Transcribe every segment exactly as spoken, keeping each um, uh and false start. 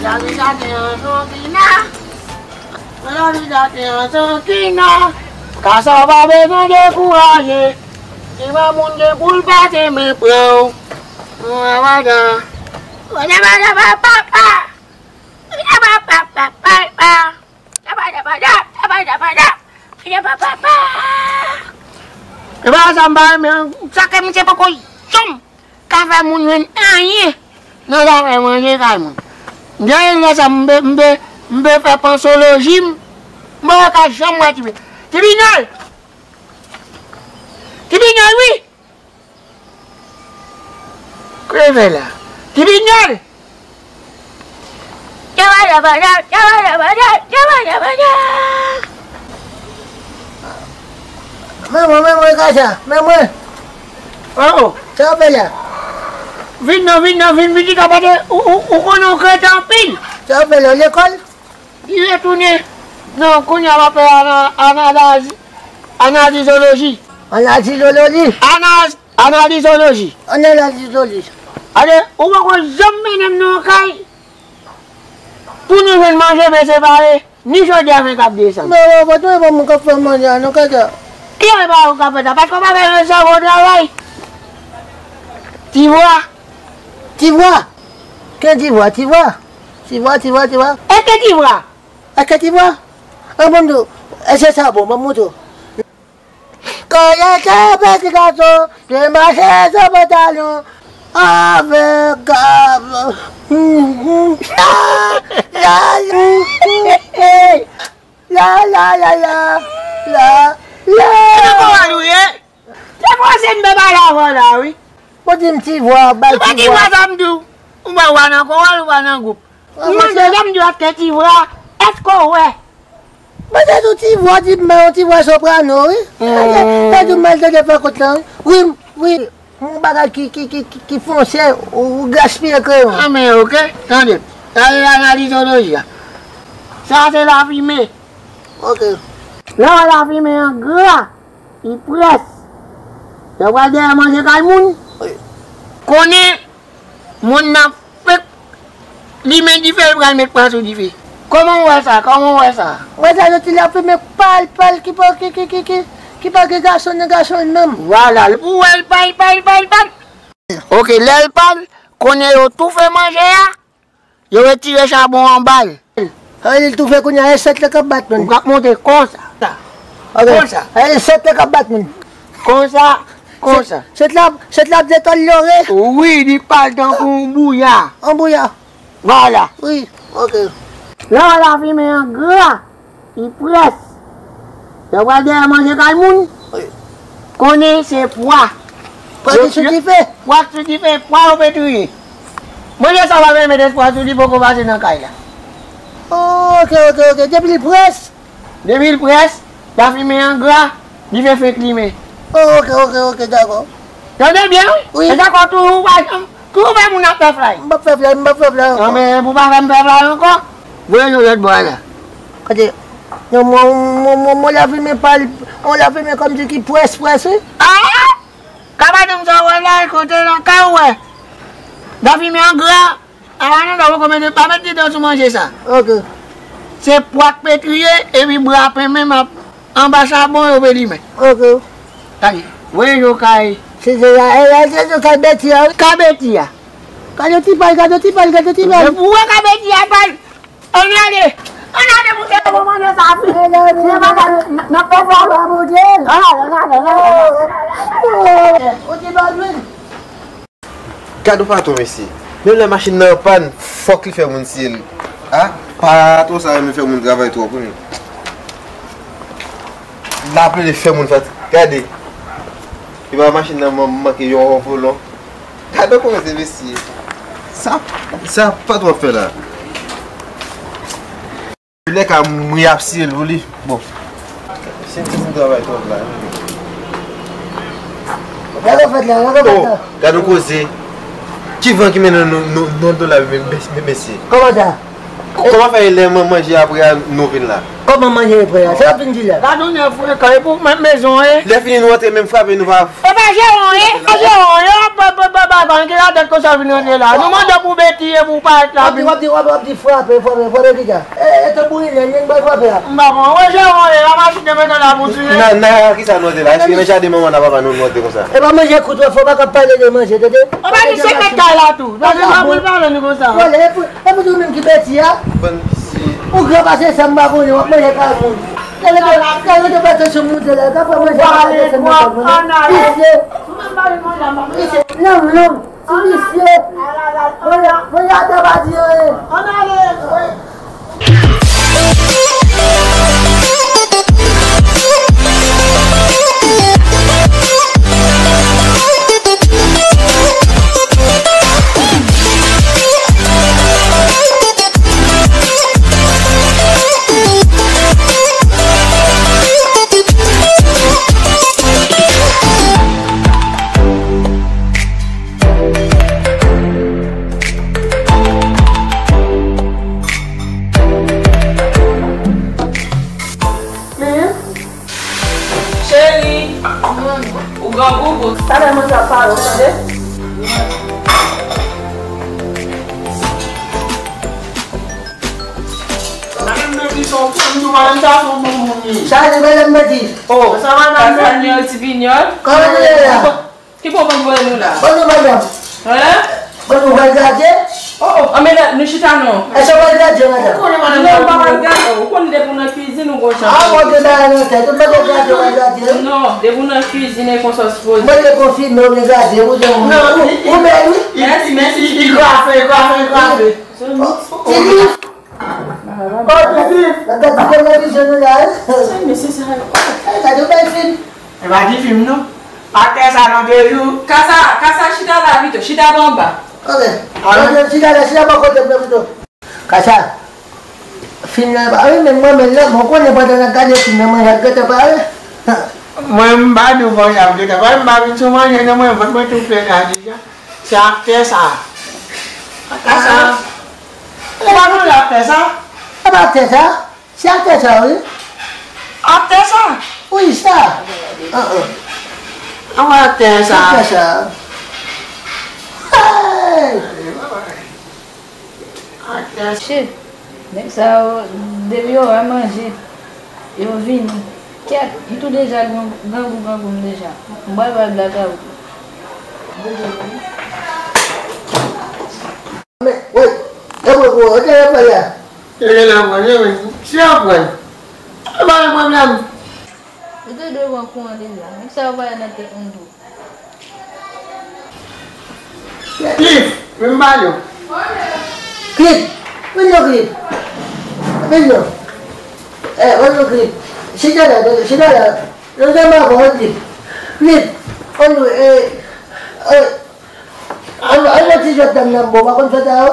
Lavi sa te yon zonkina. Lavi sa te yon zonkina. Kasa w pa bezwen dekouraje. Devan moun gen pou l pase men pran w. Wada. Wada, wada, wada, papa. Wada, papa, papa, papa. Wada, wada, wada, wada, wada. Wada, papa, papa. E pa sa m pa renmen, sa ke misye poko janm ka fè moun jwenn anyen nan zafè manje kay moun. M te gen lè sa m pe, m pe, m pe fè pansoloji m, m pa ka janm wè Tibi-, Tibinyòl! Tibinyòl, wi! Kreve la. Tibinyòl! Yabadabada, yabadabada, yabadabada. Men mwen, men mwen, Kacha, men mwen. Oh. Sa w fè la? Vin non, vin non, vin, vin, vin, vin, ou, ou, ou konnen w krete anpil. Sa w fè la, w lekòl? Li retounen. Non, kounye a m ap fè ana-, analazi-, analizoloji. Analizoloji? Anaz-, analizoloji. Analizoloji. Ale, ou poko janm mennen m nan yon kay pou nou jwenn manje men separe, ni jodi a ven k ap desann. Men, men, patwon, e pa mwen k ap fè manje a, non, Kacha. Ki e pa ou k ap fè sa? Paske w pa fè yon sèvo travay. Ti vwa. Ti vwa? Ken ti vwa? Ti vwa? Ti vwa, ti vwa, ti vwa. Èske ti vwa? Èske ti vwa? An, ban m di w, èske sa bon? Ban m montre w. Kòlè se piti gason, te mache san pantalon, avèk gab. La, la, la, la, la, la, la, la. E nan kowal ou ye? Se franse m te pale avè w la, wi. Ou di m ti vwa, bay ti vwa. Se pa ti vwa sa m di w. Ou pa wè nan kowal, ou pa nan gwoup. M mande w, lè m di w èske ti vwa, èske w wè? Mwen te di w ti vwa, di m yon ti vwa soprano, wi. Hmm. Te di w mal tande fè kout lan, wi. Wi, wi. Yon bagay ki, ki, ki, ki, ki fonse, ou, ou gaspiye kreyon. Anben, oke, tande. Sa se analizoloji a. Sa se lafimen. Oke. Lè w wè lafimen an gra, li près. Lè w pral dèyè manje kay moun, wi, konnen moun nan fenk limen dife, l pral met pwa sou dife. Kòman w wè sa? Kòman w wè sa? Mwen sa, yon ti lafimen pal, pal, ki pa, ki, ki, ki, ki, ki pa gen gason nan gason l menm. Vwala, pou w wè l pal, pal, pal, pal. Oke, lè l pal, konnen yo toufe manje a, yo retire chabon anba l. Sa vle di l toufe kounye a, e sèt la k ap bat moun. Ou k ap monte konsa. Ok. Konsa. E sèt la k ap bat moun. Konsa, konsa. Sèt la, sèt la ap detòryore. Wi, li pal tankou yon bouya. Yon bouya. Vwala. Wi, ok. Lè w wè lafimen an gra, li près. Lè w pral dèyè manje kay moun, wi, konnen se pwa. Pwa ki sou dife? Pwa ki sou dife, pwa yo petriye. Manje sa w ap mete pwa sou li poko pase nan kay la. Ok, ok, ok. Depi li près. Depi l près, lafimen an gra, dife fenk limen. Oh, ok, ok, ok, dakò. Tande byen, wi. Wi. E dakò, toujou ou pa janm, toujou fè moun ap fè flay. M p ap fè flay, m p ap fè flay ankò. Anben, pou w pa fè m fè flay ankò, voye yon lòt bò la. Kote? Non, mwen, mwen, mwen, mwen lafimen pal, mwen lafimen kòmsi ki près, près, wi. Ah! Ka pa di m sa w wè la, kote nan kay ou wè. Lafimen an gra. Ala nan dwa poko mete, pa met dedan sou manje sa. Ok. Se pwa k petriye, epi bra pen menm ap anba chabon yo pe limen. Ok. Gade, voye yo kay. Se, se, e, e, se, se kay Beti a, wi. Kay Beti a. Gade ti pal, gade ti pal, gade ti pal. Ou wè kay Beti a pal. Ann ale. Ann ale, monchè, pou manje sa fini. Se bagay, n, n ap fè sa, wi. Ann ale, ann ale, ann ale. Ou ti ba lwil. Gad yon patwon, mesye. Menm lè machin nan an pàn, fòk li fè moun siye l. A, patwon sa renmen fè moun travay twòp, wi. L ap plede fè moun fati-, gade. Epa machin nan man-, manke yon volon. Gade kòman se mesye. Sa, sa patwon ap fè la. Lè ka mwen ap siye l pou li. Bon. Se ti moun travay twòp la. Gade fèt la, gade fèt la. Oh, gade yon koze. Ki van ki mennen nou, nou, nou, nou la, men, men, men, mesye? Kòman sa? Kòman fè lè man-, manje apre a nou vin la? Kòman manje apre a? Sa w ap vin di la? Gade yon nèg frekan, e pou men-, mezon, e. Lè fini nou antre menm frape nou pa. E pa jeran, e. E pa jeran, e. Ba, ba, ba, ba, Ban ki latèt konsa vin rantre la? Nou mande w pou Beti e pou w parèt la. W ap di, w ap di, w ap, w ap di frape, frape, frape piga. E, e tanbourinè, nèg bay frape a. M pa konn. Wè, Jewon, e la machin te mete la pou tiye. Nan, nan, kisa nou te la? Èske nan jaden manman n ak papa nou nou te konsa? E pa manje kout wè, fò pa ka pale de manje, tande? An pa di se mèt kay la tou. Paske sa pou l pale nou konsa. Vòlè, e pou, e pou di ou menm ki Beti a. Bann visye. Ou gran pase sa, m pa konnen, w ap manje kay moun. Gade, gade, gade, gade, tansyon monte la, gade, manje, gade, tansyon monte la. Visye. Visye. Non, non. Ti visye. Mwen, mwen, ata pa di anyen. Ann ale. Cheri, ou grangou, talè mwen sa pale, ou tande? Madanm Beti se yon, m di w, madanm sa se yon bon moun li ye. Sa se madanm Beti. Oh, sa madanm Beti. Ti Pinyòl. Kòman nou ye la? Ki bon bann voye nou la? Bann nou madanm. Hein? Bann nou pral gradye? Oh, oh, anmè la, nou chita non. Èske w pral gradye, madanm? Ou konnen madanm. Non, ou pa pral gradye. Ou konnen depi w nan kwizin, ou gon jan. Ah, bon, gen bagay nan tèt. Ou pa pral gradye, ou pral gradye. Non, depi w nan kwizin, e konsa w sipoze. Mwen te konfime, ou vin gradye, ou di, ou, ou bèl, wi. Mèsi, mèsi. Li kwafe, li kwafe, li kwafe. Ti Lif. Oh, Ti Lif. Gade ti televizyon nou la, wi. Sa mesye sa yo. Gade yon bèl fim. E pa ti fim, non. Aktè sa nan de jou. Kasa, kasa chita la pito, chita bò anba. Ok. Alò. Chita la, chita bò kote m nan pito. Kasa. Fim nan pa wi, men mwen menm nan, mwen konnen pandan n ap gade fim nan, manje ap gentan pare. Mwen m pa di w manje ap gentan pare, m pa vin sou manje non, mwen vant mwen tou plen la deja. Se aktè sa. Aktè sa. E pa manje aktè sa. E pa aktè sa. Se aktè sa wi. Aktè sa. Wi sa. An, an. An aktè sa. Aktè sa. Hey! Aktè. Che, nèg sa yo, depi yo wè manje, yo vini. Kèt, m tou deja gran, grangou, grangou m deja. M pral bay blag avè w. Men, woy, e mwen pou ou, e mwen pou ou. E lè la mwen, e mwen, si yo pran. E pa gen pwoblèm. Ou te dwe pran kouran deja. Nèg sa yo pa nan tèt moun tou. Cliff, vin m pale w. Cliff, vin non, Cliff. Vin non. Eh, vin non, Cliff. Chita la, chita la. Nou te mwen avè w, Cliff. Cliff, vin non, eh, eh, Al, al fè ti jwèt dam nan, bon, pa konn fè sa yo?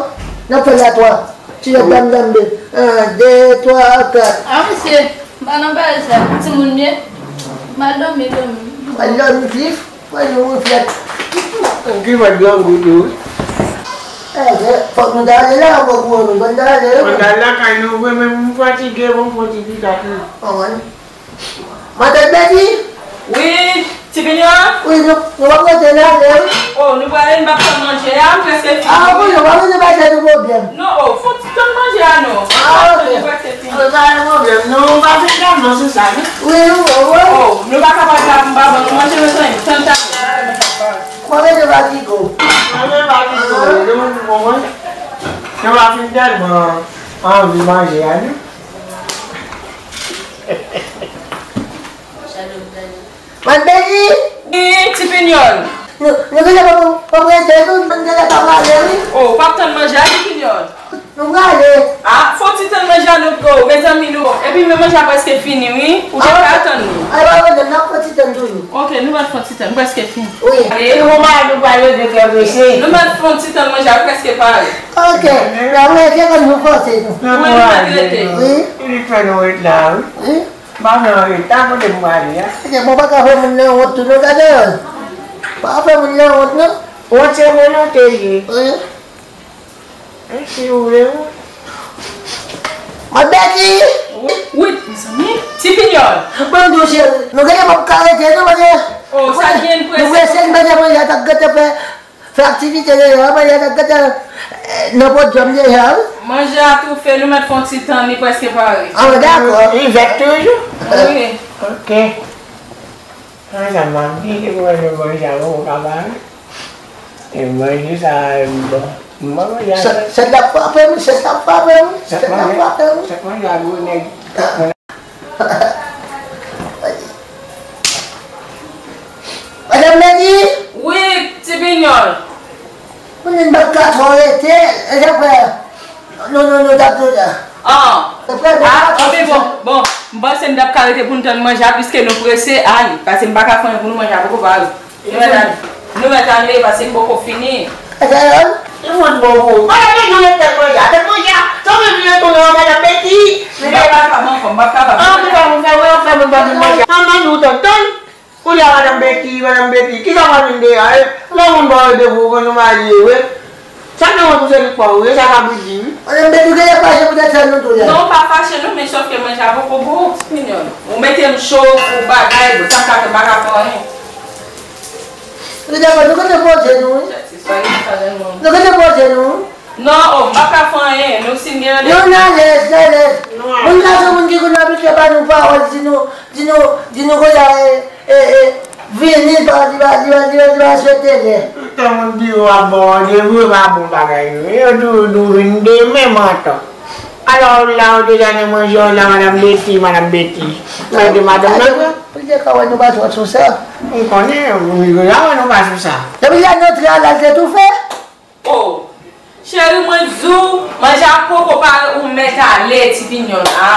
N ap fè l a twa. Ti jwèt dam nan de. An, de, twa, kat. A, mesye, m pa nan bagay sa. Timoun m ye. M al dòmi, dòmi. Al dòmi, Cliff. Mwen, nou reflèt. Ki fè gran gout, wi. Eh, fòk nou ta ale la, fòk nou ta ale, wi. Fòk nou ta ale lakay nou, vre, men m fatige, bon, fò ti pita, wi. An, wi. Matant Beti? Wi, Ti Pinyòl? Wi, nou, nou p ap rete la, vre, wi. Oh, nou prale, n p ap tann manje a, m prèske fini. Ah, wi, nou p ap rete, pa gen pwoblèm. Non, oh, fò ti tann manje a, non. Ah, ok. Nou prèske fini. Ah, pa gen pwoblèm, non, nou pa fin tann non sou sa, non. Wi, wi, wi. Oh, nou pa ka pale la pou m pa ban nou manje, mezanmi, tann sa. Mwen rete pa Kigo. Mwen rete pa Kigo, nou, nou konprann? Nou pa fin tèlman anvi manje a, non. Matant Beti! Wi, Ti Pinyòl. Nou, nou genlè p ap, p ap rete, nou, nou genlè p ap ale, wi. Oh, w p ap tann manje a, Ti Pinyòl? Nou prale. Ah, fò ti tann manje a, nou, oh, mezanmi, nou. Epi, men manje a prèske fini, wi. Ou te ka tann nou. Ah, pa pwoblèm, n ap fò ti tann toujou. Ok, nou pral fò ti tann, prèske fini. Wi. E nou pral, nou pral rete trè prese. Nou pral fò ti tann manje a, prèske pare. Ok, n ap rete kòm nou fòse nou. Wi, nou pral rete. Wi. Li fè nou ret la, wi. Wi. M pa fè anreta kote m prale a. Ebyen, bon, pa ka fè moun nan wont tou, non, gade. Pa fè moun nan wont, non. Wont se volonte l ye. Wi. E si ou vle, wi. Matant Beti! Wi, wi, mezanmi. Ti Pinyòl. Mwen di w, cheri, nou genlè p ap ka rete, non, paske. Oh, sa gen prese. Nou prese, nou prese, manje a t ap gentan fè. Fè aktivite deja, manje a t ap gade nan podyòm deja, wi. Manje a toufe, nou mèt fè yon ti tan, li prèske pare. Ah, dakò. Li vèt toujou? Wi. Ok. Ah, sa m ap di, se pou mwen manje a poko ka pare. E manje sa, bon. M pa manje a. Sèt la frape m, sèt la frape m, sèt la frape m. Sèt manje a gwo nèg. Madanm Medi! Wi, Ti Pinyòl. Moun nan bak katran rete, e se frè. Non, non, non, t ap di la. Ah, ah, men bon, bon, m panse n t ap ka rete pou n tann manje a, piske nou prese, ale, paske m pa ka fè anyen pou nou manje a poko pare. Nou mèt ale, nou mèt ale, paske m poko fini. Atè, yon moun bon pou ou. Madanm Medi, ou ret tèt manje a, tèt manje a, sa w vin retounen an, Madanm Medi? M pa kapab ankò, m pa kapab. Ah, m pa, m fè, m fè, m pa vin manje. Manman nou tann, tann. Kounye a, Madanm Beti, Madanm Beti, kisa w ap vin deyò, e? Lè moun ba w randevou, ou konn nou marye, wi. Sa gen wont pou se lit pa w, wi, sa kabrit di, wi. Madanm Beti, ou genlè fache poutèt sèl nou tou la. Non, m pa fache non, men sòf ke manje a poko bon, Ti Pinyòl. Ou mete m cho pou bagay, bon, sa m ka fè, m pa ka fè anyen. Wi, dakò, nou gentan poze nou, wi. Nou gentan poze nou, wi. Non, oh, m pa ka fè anyen. Nou si n gen randevou. Non, n alèz, n alèz. Moun ka se moun ki konn abitye ba nou pawòl, di nou, di nou, di nou konsa, e, e, e, vini, li pa, li pa, li pa, li pa, li pa swete lè. Tan moun biro ap ba w randevou, yo pa bon bagay yo. Yo di w nou vin demen, mantan. Alò, la, ou deja nan manje, w la, Madanm Beti, Madanm Beti. Mwen di madanm nan, wi. Pou l te ka wè nou pa twò sou sa. M konnen, wi, la, wè nou pa sou sa. Depi lè n antre a, l al te toufe. Oh, cheri, mwen di w, manje a poko pare, ou mèt ale, Ti Pinyòl, a.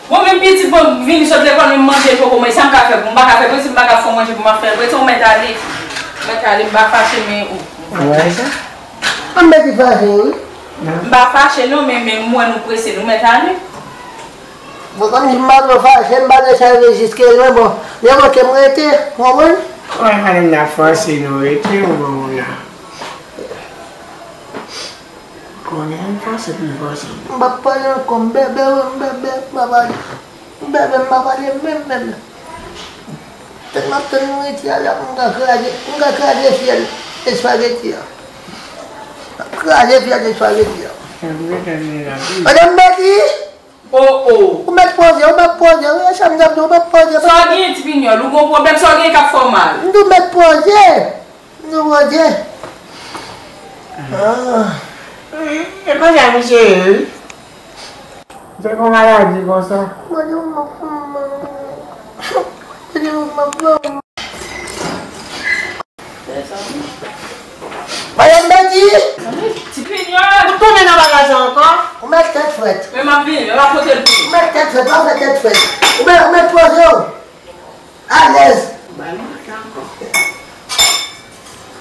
Bon, men pitit mwen vini sot lekòl, men manje poko, men sa m ka fè pou m pa ka fè, prese m pa ka fè manje pou m ap fè, prese ou mèt ale. Ou mèt ale, m pa fache, men ou. Ou wè sa? An mèt li fache, wi. M pa fache, non, men, men m wè nou prese, nou mèt ale. Bon, kòm si m pa twò fache, m pa desève jiske lwen, bon, men oke m rete, ou konprann? Wè, madanm nan fòse nou rete, ou konprann la. Konnen m fòse pou m fòse. M p ap pale ankò, m bèbè, wi, m bèbè, m pa pale. M bèbè, m pa pale menm, menm. Tèt m ap tann nouriti a la pou m ka kraze, pou m ka kraze fyèl espageti a. M ap kraze fyèl espageti a. Madanm Beti! Oh, oh. Ou mèt poze, ou mèt poze, wi, sa m t ap di, ou mèt poze. Sa w genyen, Ti Pinyòl? Ou gon pwoblèm, sa w genyen k ap fè w mal? M di w mèt poze. M di w poze. Ah. E, e pa sa misye ye, wi. Se gon maladi konsa. Mwen di w m ap fè w mal. Mwen di w m ap fè w mal. Madanm Beti! Ti Pinyòl! Ou tounen nan bagay sa ankò? Ou mèt tèt frèt. Men m ap vini, men m ap pote l pou ou. Ou mèt tèt frèt, pa fè tèt frèt. Ou mèt, ou mèt poze w. Alèz.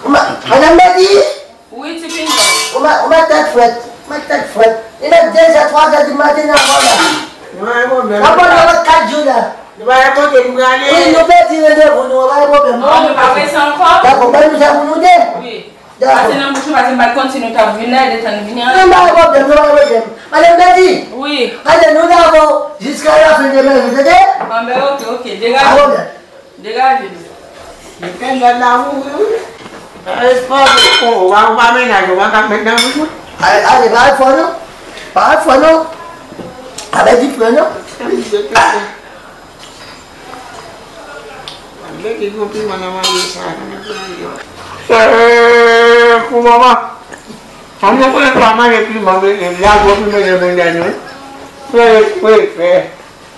Ou mèt, Madanm Beti! Wi, Ti Pinyòl. Ou mèt, ou mèt tèt frèt. Ou mèt tèt frèt. Li mèt de zè, twa zè di maten nan vòlè. Nan vòlè kat jou la. Nou pa repote, nou prale. Wi, nou pèdi randevou nou, pa gen pwoblèm. Non, nou pa prese ankò. Dakò, ban nou sa pou nou de. Wi. Dakò. Pase nan bouch nou, pase m pa t konn si nou t ap vin la, detan n vini an. Non, pa gen pwoblèm, non, pa gen pwoblèm. Madanm Beti. Wi. Ale, nou la avè w jiska lafen de mèvri, tande? Anben, oke, oke, degaje. Pa gen pwoblèm. Degaje nou. Yo fè gad la mouri, wi. Respè, ou pa, ou pa mennaj, ou pa ka met nan bouch mwen. Ale, ale, pa al fò non. Pa al fò non. Pa pèdi fre non. Mwen ki gon piman nan manje sa. Eh, pou manman. Manman konnen pa manje piman, men la gwo piman de moun dènye. Fè, fè, fè.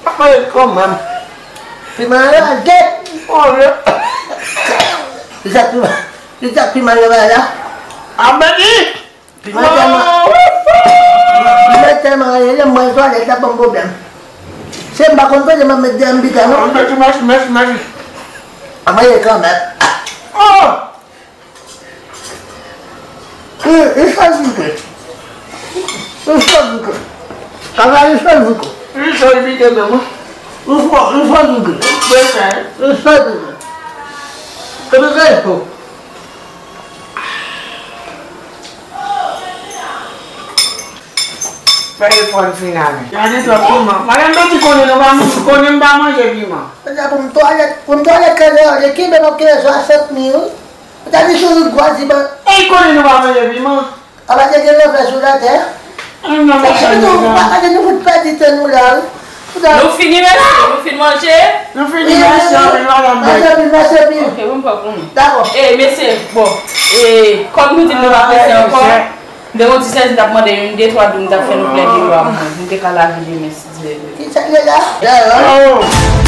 Pa pale kòman. Piman an lage. Oh, le. Li sa piman, li sa piman yo bay la. Anben di. Piman tèlman, piman tèlman, lè m pral twalèt la ban m pwoblèm. Se m pa konn kote m ap met dèyè m pita non. Anben di, mèsi, mèsi, mèsi. A manje kanmenm. Oh! E, e sa l pike. E sa l pike. Kaka e sa l pike. E sa l pike menm, wi. E fò, e sa l pike. Mwen fè. E sa l pike. E pike e fò. Fè efò n fin ale. Gade twòp piman. Madanm Beti konnen nou pa, konnen m pa manje piman. Pou m twalèt, pou m twalèt kanè, yo kenbe m ap kenbe swasant mil, wi. Ou ta di sou wout gwa di ban. E konnen nou pa manje piman. Apa te gen lòfè sou latè. An nan machann yo. Apa te nou fout pèdi tan nou la wi. Fouta. Nou fini mesye, nou fin manje. Nou fini mesye, anpil madanm bèk. Manje anpil, manje anpil. Ok, bon, pa pou nou. Dakò. E mesye, bon, e kòm nou di nou pa prese ankò, m te gon ti sèzi m t ap mande youn de twa doum m t ap fè nou plède yo a mwen. Nou te ka lage demen si Dye vle. Ki sa k ye la? Oh.